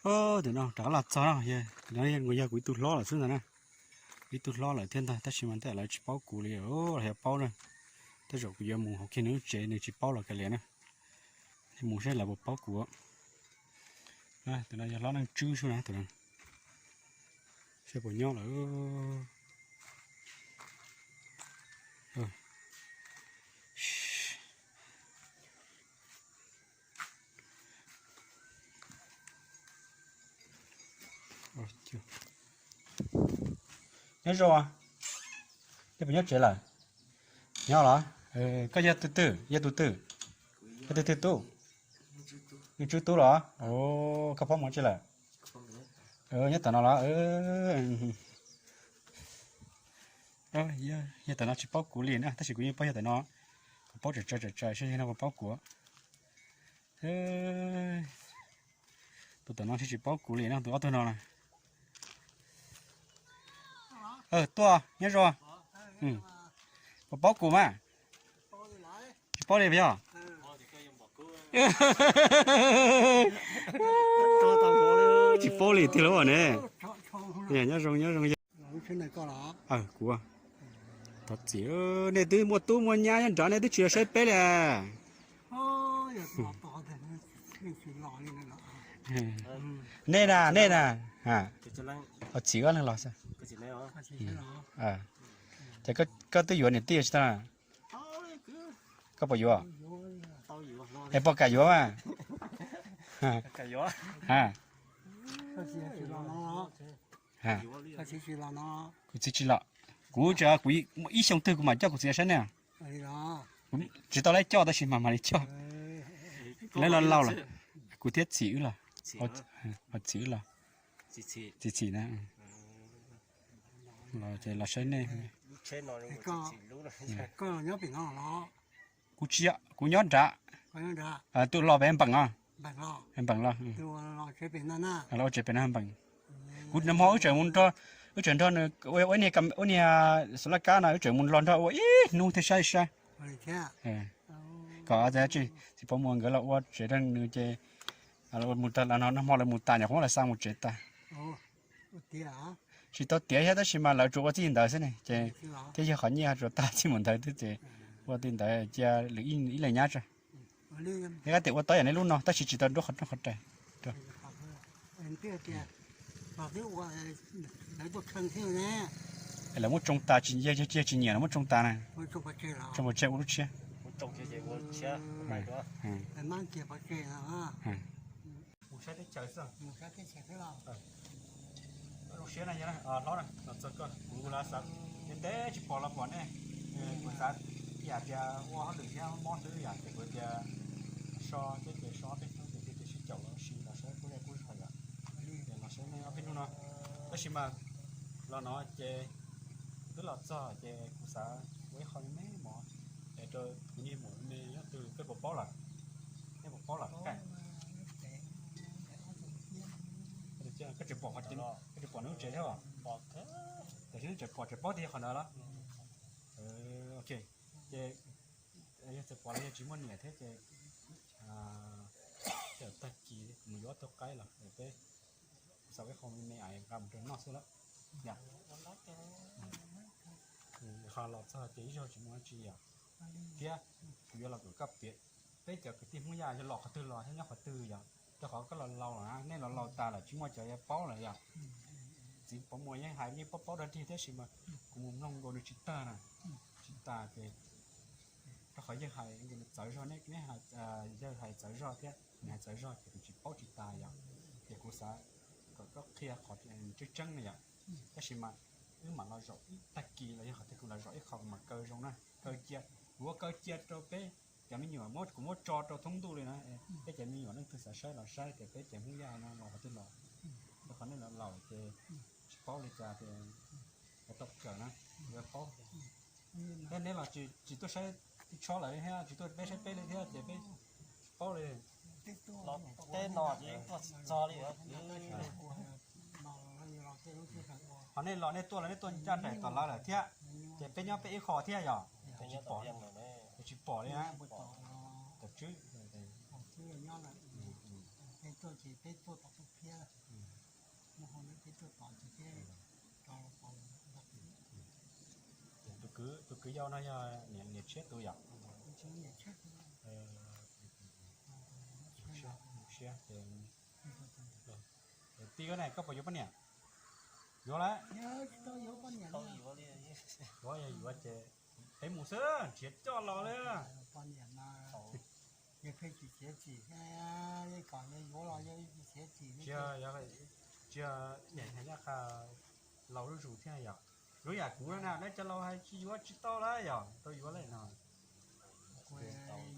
Tam no rov qab los txog no, yog kuv ib tug hlob lawm xwb ntag na. Ib tug hlob lawm thiab ntag, tab sis mas tej lawv tsis paub kuv li, los yog paub na. Tej zaum kuv yuav mus hauv kiag nws lub tsev nws tsis paub los kav liam na. Mus saib lawv puas paub kuv. Tus no yog hlob Neej Tswb xwb na, tus no saib puas nyob lawm. Nyob zoo, nej puas nyob tsev lawm? Nyob los? Koj yog tus twg, yog tus twg? Yog tus twg tub? Neej Tswb tub los? Koj paub mus tsev lawm? Nyob tom no los? Yog tom no tsis paub kuv li na, tab sis kuv yeej paub yog tom no. Kuv paub tsawg tsawg tsawg tsawg, saib yog no kuv paub kuv. Tus tom no tsis paub kuv li no, tus ob tug no na. Tuaj, nyob zoo. Puas paub kuv mas? Tsis paub li yog? Tsis paub li tiag lauj ne. Nyob zoo, nyob zoo. Kuv, thov txim, nej twb muaj tub muaj nyab nyob nrad nej twb tsis los saib peb li. Nej na, nej na. Thov txim, koj leej los xwb. Ces koj twb yuav niam tij tsis tau na? Koj puas yuav? Es puas kam yuav mas? Kuv txiv tsis los. Kuv tseem, kuv ib xyoo twg kuv mam coj kuv txiv saib nej. Kuv tsis tau lawv coj tab sis mas mam li coj. Lawv laus laus lawm, kuv thiab txiv wb los. Txiv wb los. Txiv txhim na. Los ces los saib nej. Kuv tsis, kuv nyob nrad. Tus los pem npeem os. Npeem los, los ua tsev pem no npeem. Kuv nag hmo wb tseem mus nrog, wb tseem nrog nws ua niag xov laj kab no, wb tseem mus los nrog ua ib hnub thiab saib saib. Kom txiv Pov Muas nkawd los ua tsev rau nws ces nag hmo lawv mus tas nyuam qhuav muab lawv xa mus tsev tas. Tsis tau tiav thiab tab sis mas lawv tsuas ua txij ntawd xwb ne ces thiab yog qhov nyiaj tsuas tag txij mus ntawd xwb ces ua txij ntawd cia lwm ib leeg nyab tso. Neb kab tias ua tau yam neb lub no tab sis tsis tau nruab qhov rooj qhov rais. Lawv muab tsoo tas, tsis yog, yog tsis nyiam lawv muab tsoo tas na. Tsoo pov tseg ua lub tshiab. Zoo siab na, hlob na, los txog koj kuv la xav ntev tsis pom los pom nej. Kuv xav yam tias ua hauj lwm thiab mob xwb yom, ces kuv tias so thiab ces so ob peb hnub ces thiaj sib caum los si los saib kub zej kub zog yom. Ces los saib nej ob peb hnub no, tab sis mas los no ces kuv twb los txog ces kuv xav ua ib qho me mov es rau kuv niag muam me nyob twg, koj puas paub lawm? Nej puas paub lawm? Koj tseem pom, koj tseem pom nws lub tsev thiab os? Tam sim no tseem pom tseem paub tias yog qhov ntawd los? Ok, ces yog txawm pom los yog tsis muaj niam thiab ces tag kis kuv mus yuav ob tug qaib los peb, kuv xav ua ib qho me me es nqa mus rau noj xwb lawm. Qhov los txog ces ib zaug tsis muaj dab tsi yom. Thiab kuv yuav los kom koj piav, peb cov kwv tij Hmoob Yaj yog los qhov twg los thiab nyob qhov twg yom, rau qhov koj los laus lawm na, nej los laus tas lawm tsis muaj cov yuav paub lawm yom. Txiv Pov Muas yeej hais yeej paub paub dog dig tab sis mas kuv mus mloog nkaus nws tsis tag na, tsis tas ces rau qhov yawg hais nkaus nws txawv zog, neb, yawg hais txawv zog thiab nws hais txawv zog ces kuv tsis paub tsis tas yom. Ces kuv xav kom koj qhia qhov tseeb tseeb na yom. Tab sis mas wb mam los zaum ib tag kis los yog qhov twg kuv los zaum ib qho kuv mam kaw zoo na, kaw cia, kuv ua kaw cia rau peb cov me nyuam, kuv muab tso rau thoob ntuj li na. Peb cov me nyuam leej twg xav saib los saib tias peb cov Hmoob Yaj no los qhov twg los. Rau qhov nej los laus ces tsis paub li cas ces yuav tau kawm na, yuav paub. Thiab neb los tsis tuaj saib ib tshob lawm thiab tsis tuaj peb saib peb li thiab ces peb tsis paub li. Teb no ces tuaj tsis txog li. Ho nej los nej tuaj los nej tuaj ncaj nraim tom lawv lawm thiab, ces peb nyob peb ib qho thiab yom. Ces tsis pom li na. Tom Tswb, peb tuaj ces peb tuaj tom Tswb thiab. Tus kwv yau no yog niam tshiab tus yom? Niam tshiab ces, tij koj ne, koj puas yuav poj niam? Yuav lawm. Yuav, yuav ces peb mus xwb, nrhiav coj los li. Tsis, tsis, niam hais Nyab Qha laus zuj zus thiab yom. Lub yam kuv na, neb cov laus hais tsis yuav tsis tau lawm yom, tau yuav lawm no.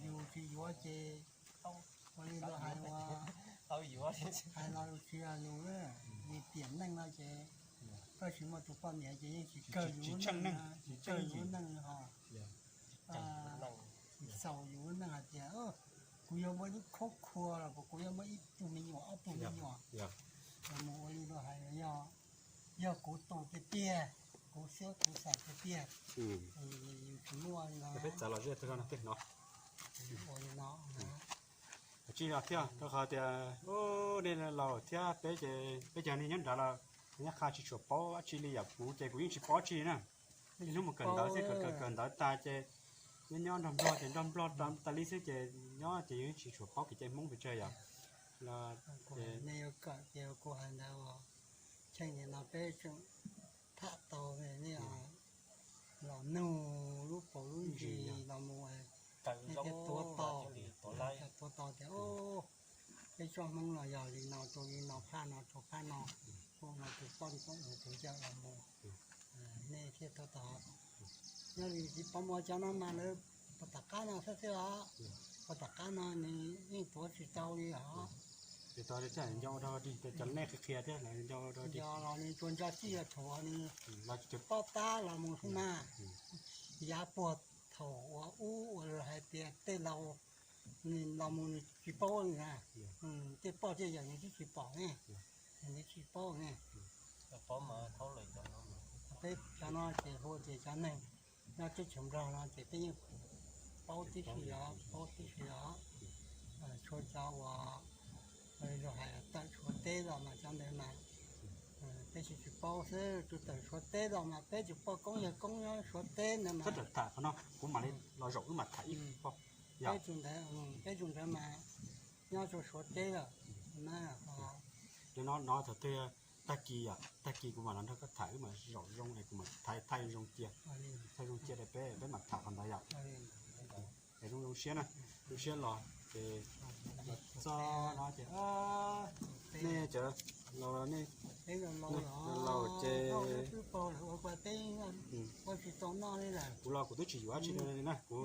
Yus tsis yuav ces ua li luag hais, hais los tsis yog lus, vim tiam neej no ces koj tsis muaj tus poj niam ces yeej tsis kawg yus lub neej, tsis kawg yus lub neej ho. Tsis xaus yus lub neej hais tias kuv yuav muaj ib khub khua los kuv yuav muaj ib tug me nyuam ob tug me nyuam. Los mus ua li luag hais, yog kuv tus tiag tiag, kuv xub kuv xaim tiag tiag, yus tsis muaj li no. Peb txav los zej tag no. Ua li no. Tsis yog thiab, rau qhov tias nej laus thiab peb ces peb cov neeg nyob nrad los Nyab Qha tsis tshua paub dab tsi li, yam kuv ces kuv yeej tsis paub dab tsi na. Ib hnub mus kawm ntawv xwb, kawm kawm ntawv tag ces nyob nyob nrog Nplog ces nrog Nplog tas li xwb ces nyob ces yeej tsis tshua paub kev cai Hmoob pes tsawg yom. Los ces nej yuav kawm ces kuv hais ntawd, cheej nim no peb tseem tham tau, nej los nug lub paus lub ntsis los mus, nej thiaj tuav tau, tuav tau tias peb tsoom Hmoob los yog li no, tus li no, phaj no, tus phaj no, tus no, tus poj tus yawm los mus, nej thiaj tuav tau. Nyob li tsis paub mus cov no mas lawv puas tom qab no xwb xwb os, puas tom qab no nws yeej tuav tsis tau li os. Ces tau li thiab nco dog dig, cov nej qhia qhia thiab nco dog dig. Nco los nws tsuas nco txij los thuav nws, poj tab los mus xwb mas. Yav puag thaum uas ub uas hais tias tej laus nws los mus nws tsis paub li na, tej poj tej yawm nws twb tsis pom ne, nws tsis paub ne. Peb cov no ces hu tias cov neeg nyob teb chaws Nplog no ces peb yeej paub tib si os, paub tib si os. Tshuav cov uas luag hais tawm Suav teb los mas cov ntawd mas peb tsis tsis paub xwb, tus tawm Suav teb los mas peb tus poj koob yawg koob nyob Suav teb ntawd mas. Tham qhov no kuv mam li los zaum wb mam tham ib peb tus ntawd, peb tus ntawd mas nyob rau Suav teb lawm. Li no no thaum twg tag kis yom, tag kis kuv mam los nrog koj tham wb mam zaum zoo es kuv mam thaij thaij zoo cia, thaij zoo cia rau peb, peb mam tham qhov ntawd yom. Es zoo zoo siab na, zoo siab los ces los txog no ces nej cov laus, laus ces kuv los kuv twb tsis yuav dab tsi li na, kuv,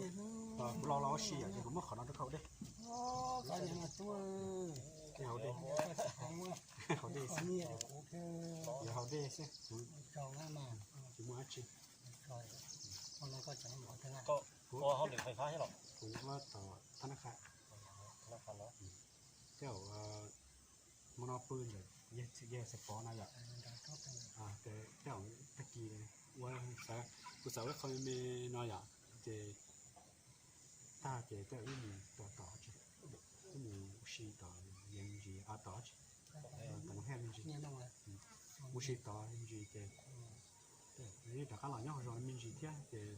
kuv los los ua si yom, ces kuv muab qhov no rau koj ua dej. Haus dej, haus dej xwb, tsis muaj dab tsi. Kuv, kuv nyob tom thab nab qha, tej zaum hmo no pw ntawm yawg Xais Pov no yom, tej zaum tag kis ua, kuv xav ua qho me me no yom, ces tag ces tej zaum wb mus tom tom, wb mus ua si tom me ntsis, tom tom no me ntsis, ua si tod me ntsis ces rov qab los nyob hauv zos me ntsis thiab ces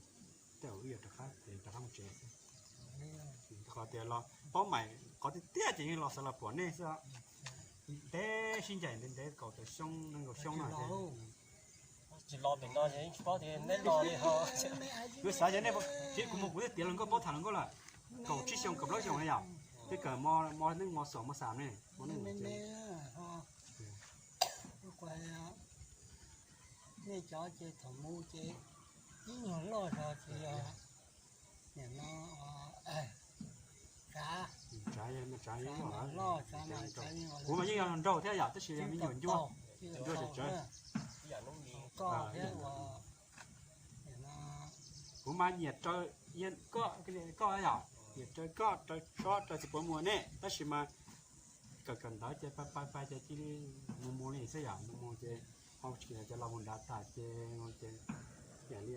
tej zaum wb yuav rov qab ces rov qab mus tsev xwb. Qhov tias los paub mais qhov tiag tiag ces yeej los xav los pom nej xwb. Ntev sib ncaim ntev ntev kaum tawm xyoo nees nkaum xyoo no. Tsis los pem no es tsis paub tias neb los li ho. Kuv xav tias nej, ces kuv mus kuv twb tiav hluas nkauj paub tham hluas nkauj lawm, kaum tsib xyoo kaum plaub xyoo na yom, twb kawm mo, mo neej mo xom mo xam ne, mo neej me me. Nej cov ces thaum mus ces ib nyuag loj zog ces yog nim no tsav, tsav loj, kuv mas yeej yog hluas nraug thiab yom, tab sis yog me nyuam ncua, ncua tsawv tsawv. Kuv mas nyiam raws koj, koj yom, nyiam raws koj, raws Tshob, raws Xais Pov mus ne, tab sis mas kawm kawm ntawv ces pais pais pais ces cia li mus mus li xwb yom, mus mus ces ho tsis los mus nrad tas ces ces yam li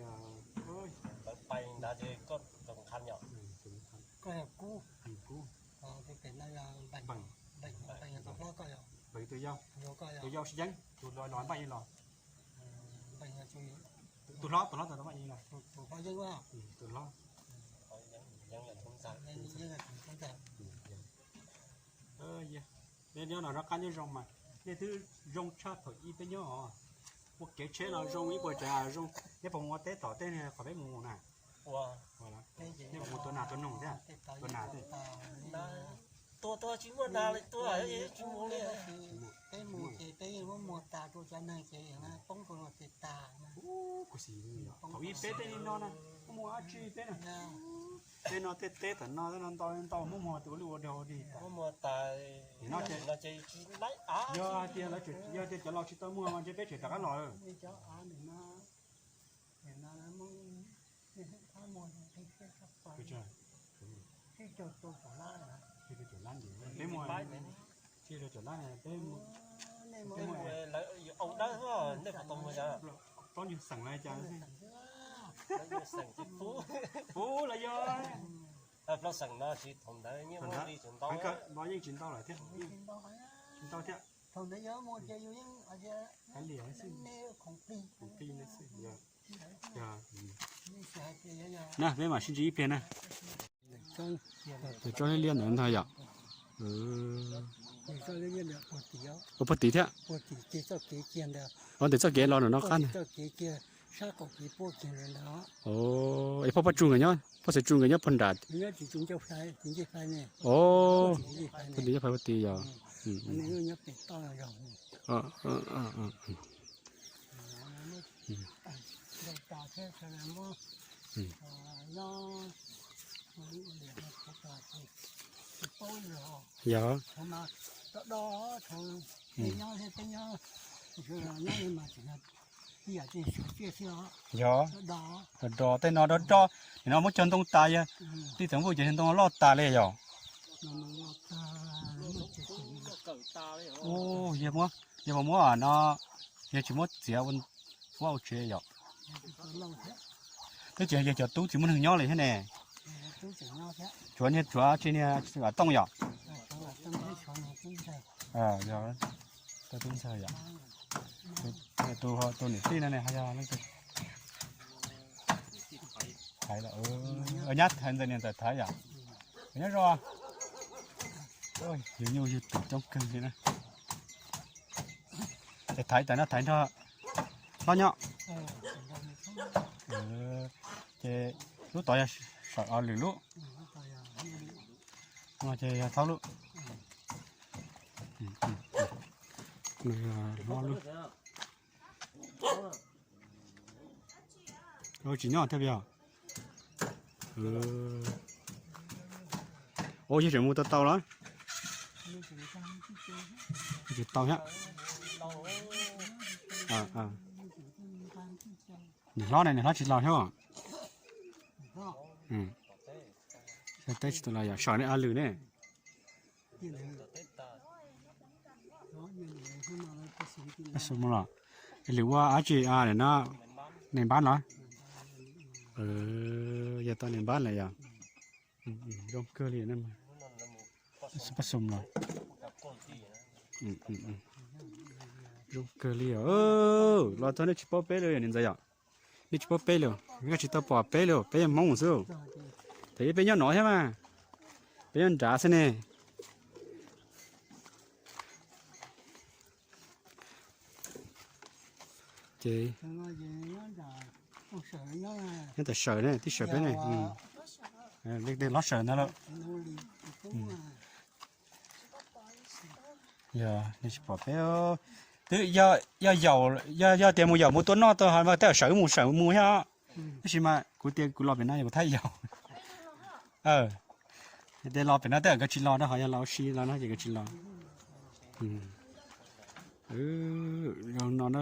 pais nrad ces koj tus nqha yom, koj yog Kub, Kub, npees, npees tus hlob koj yog, npees tus Tus yau, tus yau sib yeeb, tus los npaj yeeb los. Tus hlob, tus hlob tau npaj yeeb los. Tus hlob. Nej nyob no rov qab nyob zoo mas nej twb zoo tshaj thaum ub peb nyob os. Ua kev tsheb los zoo ib puas tsav zoo, neb puas mus ua teb tom tej qhov peb mus na? Nej puas mus tua nas tua noog thiab? Tua nas thiab. Peb mus ces peb yeej muab muag tas rau cov neeg ces poob rau luag tes tas. Thaum ub peb tej li no na, muaj dab tsi peb na. Tej no tej teb tom no no ntau ntau muab muag tus ua lwj ua dog ua dig tas. Yog hais tias lawv, yog tias cov laus tsis tau muag mas ntshe peb tseem rov qab los. Peb muag, peb muag, plaub nyuag xeem los cas, pub los yog. Los yeej tsis ntau lawm thiab, tsis ntau thiab. Kav liam xwb, khoom plig xwb. Na peb mam sib ntsib ib pliag na. Tus tsob liab liab ntawd ntag yom. Ua puag tid thiab. Ua ntawm txoj kev los ntawm no qab ntag. Es Phauj Paj Tsu nkawd nyob, Phauj Xaiv Tsu nkawd nyob puag nram. Puag tid nyob puag tid yog. Yog. Yog, do do tej no do do, nim no muab cog ntoo tas yog, tij txawm npuj ces ntoo loj tas li yog. Yog, yog puas muab no, yog tsis muab txiav ua tsev yom. Twb tsis yog cov tub tsis muaj neeg nyob li thiab ne. Tshuav niag, tshuav tsis niag Vam Tooj yom. Tub Ntxawg yom. Tus niam tij no ne ho yog leej twg? Thaiv los, nyab Thaiv ntxawm niam ntxawm Thaiv yom. Nyob zoo. Yug nyuj yug twm coob kawg li na. Ces Thaiv tas no Thaiv nrog hlob nyob. Ces lub tod yog sawm lwm lub. No ces yog thaub lub. Hlob lub. Tsis nyob thiab yog. Ua yog tseem mus tau tau los? Tsis tau thiab. Niam hlob ne, niam hlob tsis los thiab. Teb tsis tau los yog sawm ne, a lwm ne. Los, lwm ua dab tsi no, neeg npab los? Yog tau neeg npab lawm yog. Zoo kawg li. Pab xum los. Zoo kawg li os. Los txog nej tsis paub peb li yog niam ntxawm yom. Nej tsis paub peb li, nej tsis tau pom peb li, peb yog Hmoob xwb. Thaum ub peb nyob no thiab mas, peb nyob nrad xwb ne. Ces nyob tam sawm ne, tij sawm peb ne. Tej hlob sawm ntag lawm. Yog nej tsis pom peb, twb yog yaum, yog tias mus yaum mus tua noj tau ho mas tej sawm mus sawm mus thiab. Tab sis mas kuv tias kuv los pem no yog kuv thab yaum. Tej los pem no tej nkawd tsis los rau, ho yog los ua si los no ces nkawd tsis los. Zoo no na,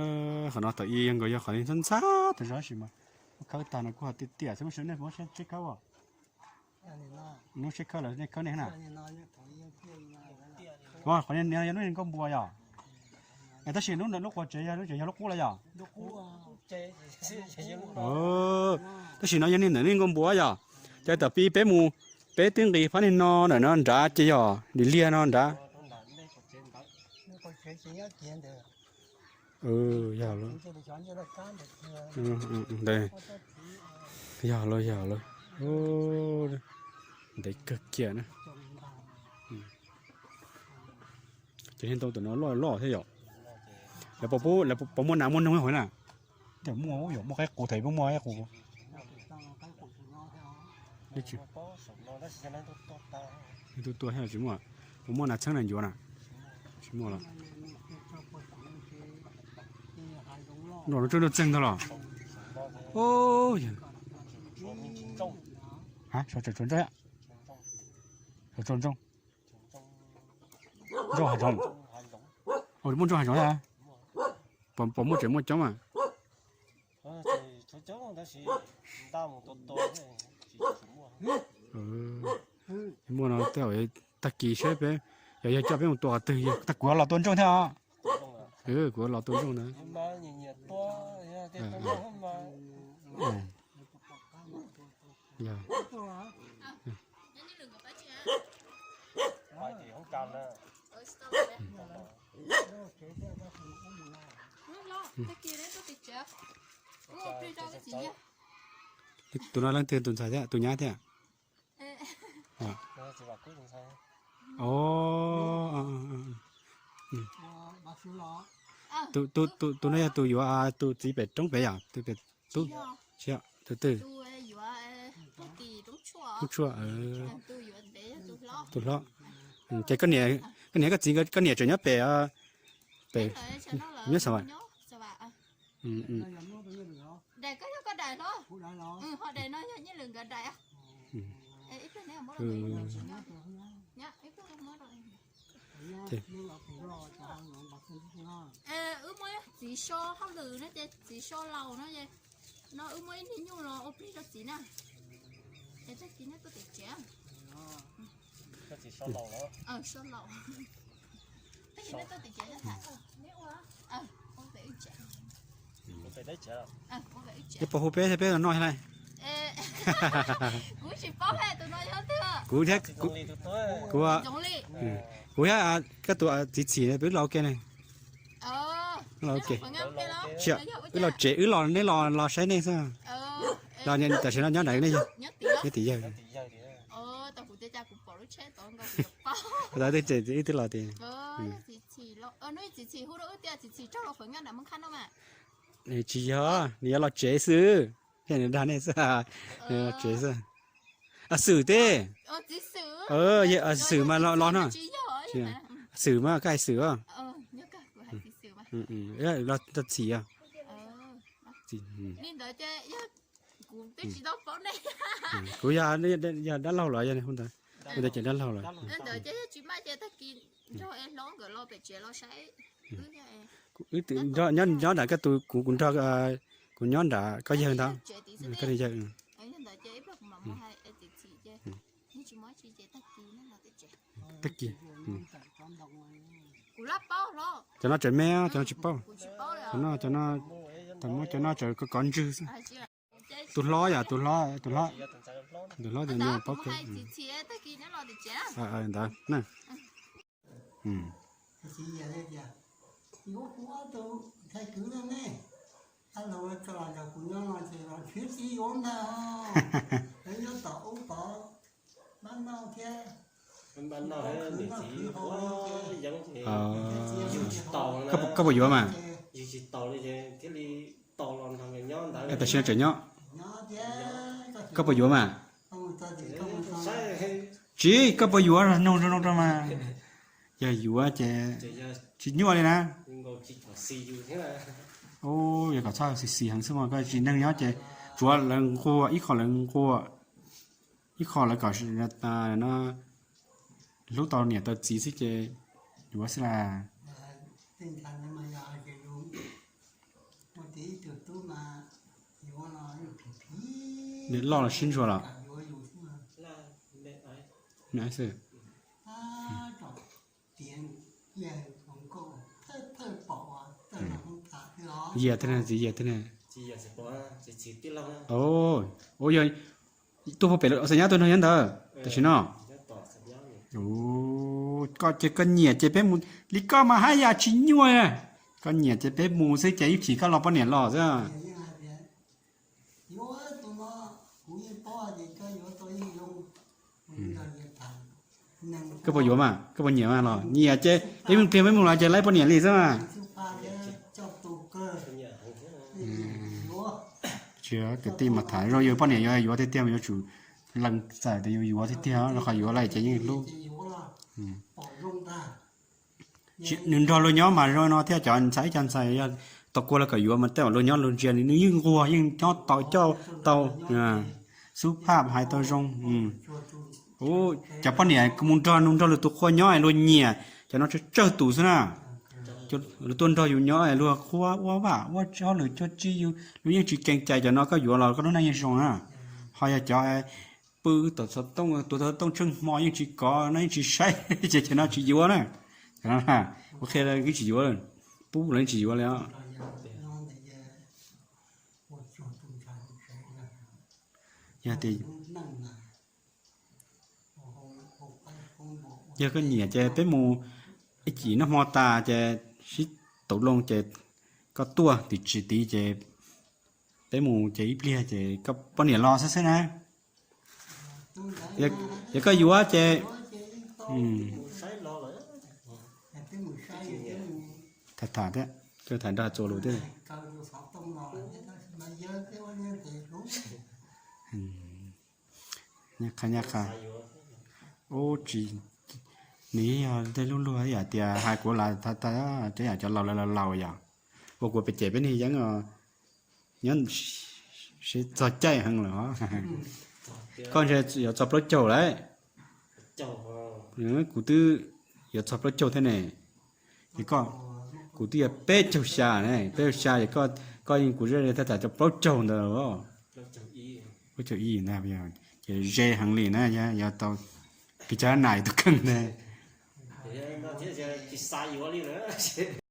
qhov no thaum ub yog nkaus yog qhov ntxhab ntxhab tas zog tab sis mas muab khawb tag no kuj ho tiaj tiaj xwb, muab seb nej muab seb khawb os. Lub seb khawb los nej khawb nej na. Qhov no yog lub niag nkauj npua yog. Tab sis lub, lub quas tsev yog lub tsev yog lub qub los yog. Tab sis no yog niag ntawm niag nkauj npua yog. Ces tam pib peb mus, peb twb nqis phab niag no ntawm no nrad ces yog lim liag no nrad. Yog lawm, yog lawm, yog lawm. Ntev kawg kiag na. Cov niag ntoo tom no loj loj thiab yom. Lawv puas muaj nas muaj noog hauv na? Tej muaj yom, muaj qaib qus, thaum ub muaj qaib qus. Tua tua tsis muaj. Puas muaj nas txheeb nas ncuav na? Tsis muaj lawm. Nram no tseem ntog los. Yog, saum tseem tshuav ntsoog, saum tseem ntsoog, ntsoog hav zoov. Muaj ntsoog hav zoov thiab. Puas muaj tseem muaj coob mas? Muaj no tej tag kis saib peb, yog yog coj peb mus tua qhov twg, tag kuv los tua ntsoog thiab os. Kuv los tua ntsoog na. Tus no leej twg, tus ntxhais thiab tus nyab thiab? Tus no yog tus yuav tus txiv pem roob pem yom, tus pem tub, tus twg? Tub Tshuaj. Tus hlob. Ces koj niam koj txiv koj niam tseem nyob pem, pem nyob xav Wb muab txiv so hauj lwm no ces txiv so laus no, no wb muab ib niag nyuj los ua plig rau txiv na. Es tag kis neb tuaj tim tsev. So laus, tag kis neb tuaj tim tsev. Neb puas hu peb thiab peb los noj thiab lauj? Kuv thiab, kuv, kuv thiab koj tus txiv Txhim peb wb los ua ke ne. Wb los tsev, wb los neb los, los saib nej xwb. Los tam sim no nyob nram nej, nyob tim yawg. Tau twb tsev wb twb los tias. Tsis yog, nws yuav los tsev xwb, nws dag nej xwb, nws los tsev xwb. Xwm teb, yawg Xwm mas los no. Xwm mas koj hais Xwm. Los txhim. Kuv yog, yog dab laug los yog hu ntawd, hu ntawd ces dab laug lawm. Nyob nram koj tus, kuv, kuv nrog, kuv nyob nram koj yawg ntawd, koj yawg. Tag kis. Cov no tseem me, cov no tsis paub. Cov no, cov no, muab cov no tseem kov ntswg xwb. Tus hlob yom, tus hlob, tus hlob, tus hlob tias nws paub kawg. Ntawd na. Koj puas yuav mas? Tam sim no tseem nyob. Koj puas yuav mas? Tsis, koj puas yuav, nug zoo zoo rau mas. Yog yuav ces tsis nyuaj li na. Yog kom txhob xis xis heev xwb mas koj tsis neeg nyob ces tsuav lawv nquag, ib qho lawv nquag, ib qho lawv kom no hlub tau niam tau txiv xwb ces yuav xwb las. Nws loj los sib ntshua los? Yias thiab ne, txiv Yias thiab ne? Ua yog tuaj puag pem xav nyab tuaj nrog nyob ntawd tam sim no. Koj ces koj nyiam ces peb mus li, koj mas haj yam tsis nyuaj. Koj nyiam ces peb mus xwb ces ib chim koj los poj niam los xwb. Koj puas yuav mas, koj puas nyiam mas los? Nyiam ces ib me pliag peb mus los ces laib poj niam li xwb mas. Kwv tij mas tham zoo, yog poj niam yuav yuav tiag tiag mas yuav tsum lees txais tias yus yuav tiag tiag, rau qhov yuav lawm ces yeej hlub. Nws nrog luag nyob mas zoo no thiab, cov ntxhais ib co ntxhais yog tau kuag los kom yuav mas tej zaum luag nyob luag ntsia nws yeej nquag, yeej nyob tau coj tau, xub phaj hais tau zoo. Cov poj niam mus nrog, nrog luag tus qhua nyob luag nyiam, cov no tsawg tsawg tus xwb na. Luag tuaj nrog yus nyob luag qhua ua vaj ua tsev hauj lwm cuag tsi, luag yeej tsis kees cai, cov no koj yuav los koj lub neej yeej zoo na. Ho yog cov pw tom xov tooj, tuav xov tooj tsheej hmo yeej tsis kov no yeej tsis saib, ces cov no tsis yuav na. Ua qhia twb tsis yuav, pub los yeej tsis yuav li os. Yog tias, yog koj nyiam ces peb mus ib chim noj hmo tas ces sib tau loo ces koj tuaj tim tsis tid ces peb mus ces ib pliag ces koj poj niam los xwb xwb na. Yog koj yuav ces tham tham thiab, tham nrog txuas lus thiab. Nyab qha, nyab qha. Ub, tsis, nws yog tej lub luag yam tias hais kuv las tag, cov yam cov laus lawv laus laus yom. Ua kuv pem cem peb niag yeeb os, nyob sib txog caij heev lawm os. Koj ntshe yuav txog plaub caug lawm. Kuv twb yuav txog plaub caug thiab ne. Es koj, kuv twb yog peb caug xya ne, peb caug xya es koj, koj yeej kuv zej thaj tsam rau plaub caug ntawd. Plaub caug ib na, ces ze heev li na, yog tau pis cab nas tus kheej ntag.